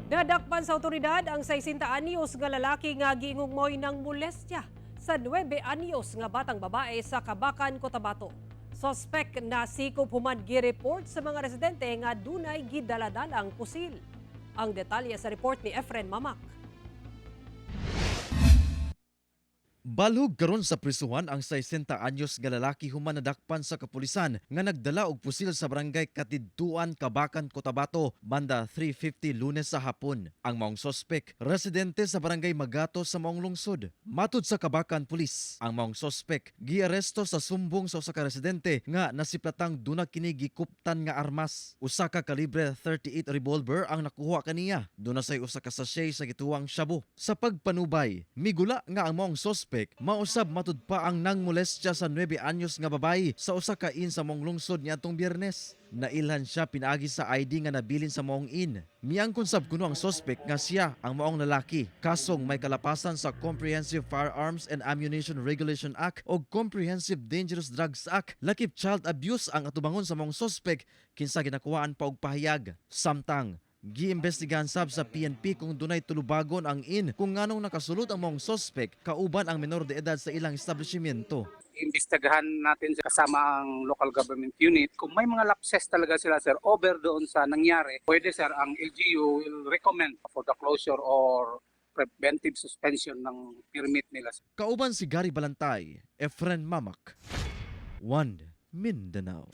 Nadakpan sa otoridad ang 60 anyos nga lalaki nga giingong mo'y nangmolestya sa 9 anyos nga batang babae sa Kabacan, Cotabato. Sospek nasikop human gi-report sa mga residente nga dunay gidaladalang pusil. Ang detalye sa report ni Efren Mamak. Balhog karon sa prisuhan ang 60 anyos nga lalaki human nadakpan sa kapulisan nga nagdala og pusil sa Barangay Katidtuan, Kabacan, Cotabato banda 3:50 Lunes sa hapon. Ang maong sospek, residente sa Barangay Magato sa maong lungsod. Matud sa Kabacan Police, ang maong sospek giaresto sa sumbong sa usa ka residente nga nasiplatang duna kini gikuptan nga armas. Usa ka kalibre 38 revolver ang nakuha kaniya. Duna say usa ka sachet sa gituwang shabu. Sa pagpanubay, migula nga ang maong sospek mausab matud pa ang nangmolestya sa 9 anyos nga babayi sa usa ka inn sa maong lungsod niadtong Biyernes. Nailhan siya pinaagi sa ID nga nabilin sa maong inn. Miangkon sab kuno ang sospek nga siya ang maong lalaki. Kasong may kalapasan sa Comprehensive Firearms and Ammunition Regulation Act o Comprehensive Dangerous Drugs Act. Lakip child abuse ang atubangon sa maong sospek kinsa ginakuhaan pa og pahayag. Samtang giimbestigahan sab sa PNP kung dunay tulubagon ang inn kung nganong nakasulod ang maong sospek kauban ang menor de edad sa ilang establishmento. Imbestigahan natin kasama ang local government unit. Kung may mga lapses talaga sila, sir, over doon sa nangyari, pwede, sir, ang LGU will recommend for the closure or preventive suspension ng permit nila. Kauban si Gary Balantay, Efren Mamak, One Mindanao.